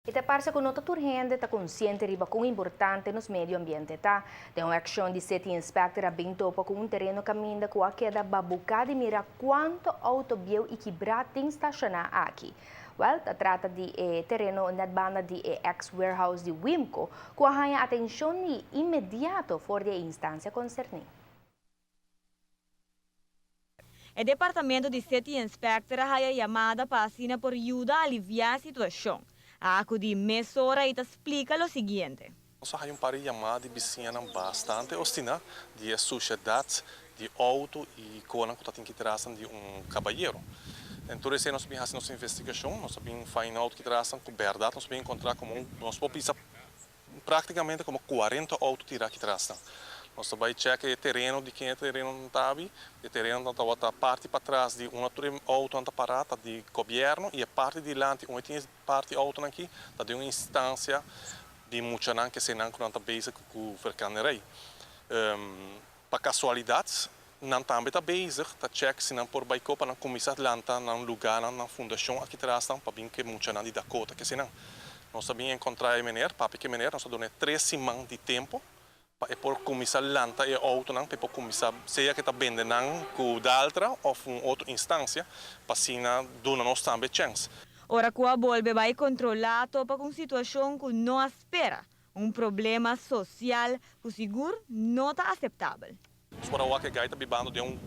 E ta parse ku no ta tur hende ta konsiente riba kon importante nos medio ambiente ta. Den un akshon di City Inspector a bin topa ku un tereno kaminda ku a keda babuká di mira kuantu outo bieu i kibrá tin stashoná aki. Wèl, ta trata di e tereno nèt banda di e eks warehouse di Wimco ku a haña atenshon di inmediato for di e instansia konserní. E departamento di City Inspector a haya yamada pa asina por yuda aliviá e situashon. A akudí mesora i ta splika lo siguiente. Nos a haya un par di yamada di bisiñanan bastante ostiná di e sushedat di outo i konan ku ta tin ki trasnan di un kabayero. En tur esei nos a bin hasi nos investigashon, nos a bin find out ki trasnan ku bèrdat nos a bin enkontrá komo un, nos por bisa Práktikamente komo 40 outo tirá aki tras nan. Nos ta bai chèk e tereno di ken e terenonan ta abi. E terenonan tabata parti patras di unda tur e outonan ta pará ta di gobièrnu i e parti dilanti unda tin e parti outonan aki ta di un instansia di muchanan kesenan ku nan ta bezig ku verkanerij. Pa kasualidat nan tambe ta bezig ta chèk si nan por bai ko pa nan kuminsá lanta nan lugánan, nan fundashon aki tras nan pa bin ku e muchanan di Dakota kesenan. Nos a bin enkontrá e meneer, papia ku e meneer, nos a dun'é tres siman di tempu pa e por kuminsá lanta e outonan, pa e por kuminsá sea ku e ta bende nan ku Daltra òf un otro instansia pa asina duna nos tambe chèns. Ora ku a bolbe bai kontrolá topa ku un situashon ku no a spera, un problema sosial ku sigur no ta aseptabel. Nos por a wak e gai ta bibando den un,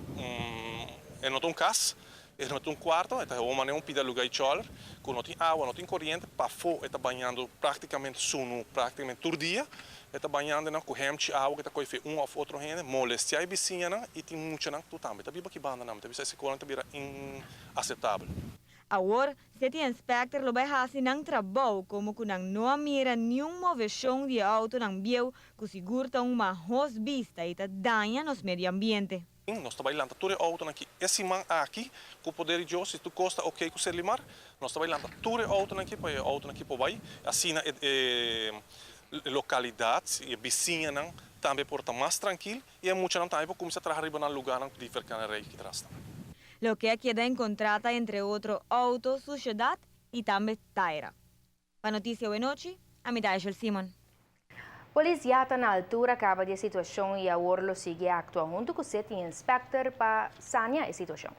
e no ta un kas, e no ta un kuarto, e ta gewoon manera un pida luga i chòler, ku no tin awa, no tin koriente, pafó e ta bañando práktikamente sunu práktikamente tur dia, e ta bañando nan ku hèmchi awa ku ta kohe fe un òf otro hende, molestiá e bisiñanan i tin muchanan ku tambe ta biba aki banda nan, mi ta bisa esei konan ta bira inaseptabel. Awor, City Inspector lo bai hasi nan trabou komo ku nan no a mira niun moveshon di e outonan bieu ku sigur ta un mahos bista i ta daña nos medio ambiente. Nos ta bai lanta tur e outonan ki e siman aki ku poder di Dios, si tur kos ta oke ku Serlimar, nos ta bai lanta tur e outonan ki pa e outonan ki por bai, asina e lokalidat i e bisiñanan tambe por ta mas trankil i e muchanan tambe por kuminsá traha riba nan lugánan di verkanerij ki tras nan. Loke a keda enkontrá ta entre otro outo, sushedat i tambe taira. Pa Noticia Wenochi, ami ta Aishel Simon. Polis ya ta na altura kaba di e situashon i awor lo sigui aktua huntu ku City Inspector pa sania e situashon.